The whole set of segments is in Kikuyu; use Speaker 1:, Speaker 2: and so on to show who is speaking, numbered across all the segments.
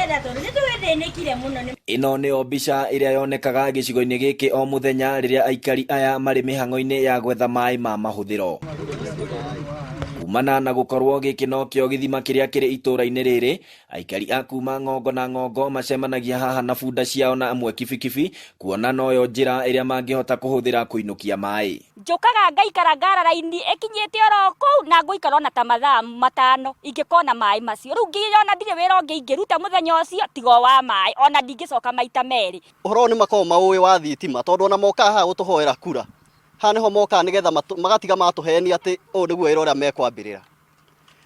Speaker 1: Tũrenda tondũ nĩ tũgĩthĩnĩkire mũno nĩ
Speaker 2: Ĩno nĩyo mbica ĩrĩa yonekaga gĩcigo-inĩ gĩkĩ o mũthenya rĩrĩa aikari aya marĩ mĩhang'o-inĩ ya gwetha maĩ ma mahũthĩro. Kumana na gũkorwo gĩkĩ nokĩo gĩthima kĩrĩa kĩrĩ itũũra-inĩ rĩrĩ, aikari a kuma ng'ongo na ng'ongo macemanagia haha na bunda ciao na amwe kibikibi kuona noyo njĩra ĩrĩa mangĩhota kũhũthĩra kũinũkia maĩ.
Speaker 1: Njũkaga ngaikara ngara raini ĩkinyĩte oro kũu na ngũikara ona ta mathaa matano ingĩkona maĩ macio. Rĩu ngĩona ndirĩ wĩra ũngĩ ingĩruta mũthenya ũcio tiga o wa maĩ ona ndingĩcoka maita merĩ.
Speaker 3: Ũhoro ũyũ nĩ makoragwo maũĩ wa thitima tondũ ona mokaga haha gũtũhoera kura, haha nĩho mokaga nĩgetha magatiga matũhenia atĩ ũyũ nĩguo wĩra ũrĩa mekwambĩrĩra.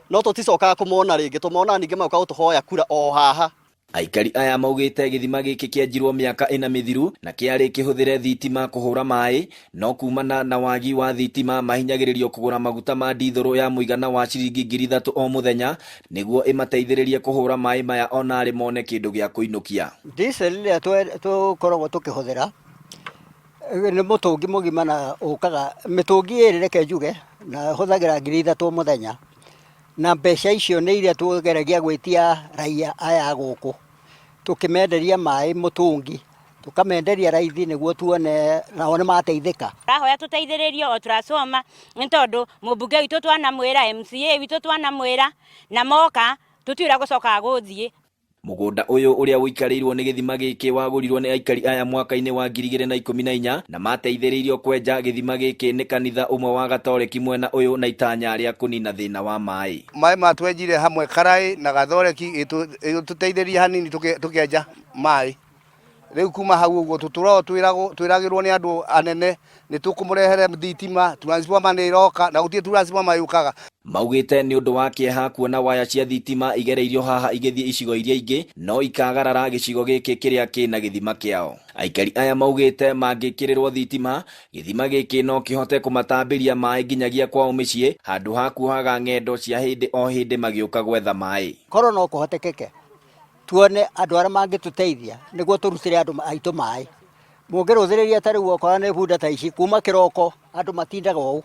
Speaker 3: No tũticokaga kũmona rĩngĩ, tũmonaga ningĩ magĩũka gũtũhoya kura o haha.
Speaker 2: Aikari aya maugĩte gĩthima gĩkĩ kĩenjirwo mĩaka ĩna mĩthiru na kĩarĩ kĩhũthĩre thitima kũhũra maĩ, no kumana na wagi wa thitima mahinyagĩrĩrio kũgũra maguta ma ndithũrũ ya mũigana wa ciringi 3000 o mũthenya nĩguo ĩmateithĩrĩrie kũhũra maĩ maya onarĩ mone kĩndũ gĩa kũinũkia.
Speaker 4: Diesel ĩrĩa tũkoragwo tũkĩhũthĩra nĩ mũtũngi mũgima na ũkaga mĩtũngi ĩrĩ reke njuge na hũthagĩra 3000 mũthenya. Na mbeca icio nĩ iria tũgeragia gwĩtia raia aya a gũkũ, tũkĩmenderia maĩ mũtũngi, tũkamenderia raithi nĩguo tuone nao nĩ mateithĩka.
Speaker 1: Tũrahoya tũteithĩrĩrio o transformer nĩ tondũ mũmbunge witũ twanamwĩra, MCA witũ twanamwĩra na moka tũtiũĩ ũrĩa gũcokaga gũthiĩ.
Speaker 2: Mũgũnda ũyũ ũrĩa ũikarĩirwo nĩ gĩthima gĩkĩ wagũrirwo nĩ aikari aya mwaka-inĩ wa 2014 na mateithĩrĩirio kwenja gĩthima gĩkĩ nĩ kanitha ũmwe wa Gatoreki mwena ũyũ na itanya rĩa kũnina thĩna wa maĩ.
Speaker 5: Maĩ ma twenjire hamwe Karaĩ na Gathoreki ĩtũteithĩrĩria hanini tũkĩenja maĩ. Rĩu kuma hau ũguo tũtũraga twĩragĩrwo nĩ andũ anene nĩ tũkũmũrehere thitima, transformer nĩ ĩroka na gũtirĩ transformer yũkaga.
Speaker 2: Maugĩte nĩ ũndũ wa kĩeha kuona waya cia thitima igereirio haha igĩthiĩ icigo iria ingĩ no ikagarara gĩcigo gĩkĩ kĩrĩa kĩna gĩthima kĩao. Aikari aya maugĩte mangĩkĩrĩrwo thitima, gĩthima gĩkĩ no kĩhote kũmatambĩria maĩ nginyagia kwao mĩciĩ handũ ha kuohaga ng'endo cia hĩndĩ o hĩndĩ magĩũka gwetha maĩ.
Speaker 4: Korwo no kũhotekeke tuone andũ arĩa mangĩtũteithia nĩguo tũrutĩre andũ aitũ maĩ. Mũngĩrũthĩrĩria ta rĩu okorwo nĩ bunda ta ici kuma kĩroko andũ matindaga ũũ.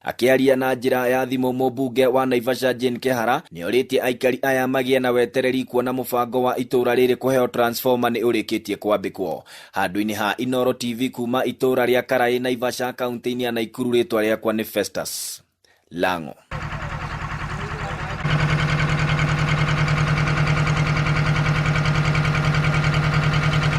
Speaker 2: Akĩaria na njĩra ya thimũ mũmbunge wa Naivasha Jane Kehara nĩorĩtie aikari aya magĩe na wetereri kuona mũbango wa itũra rĩrĩ kũheo transformer nĩ ũrĩkĩtie kwambĩkwo. Handũ-inĩ ha Inooro TV kuma itũra rĩa Karaĩ Naivasha kaunti-inĩ ya Naikuru rĩtwa rĩakwa nĩ Festus Lang'o.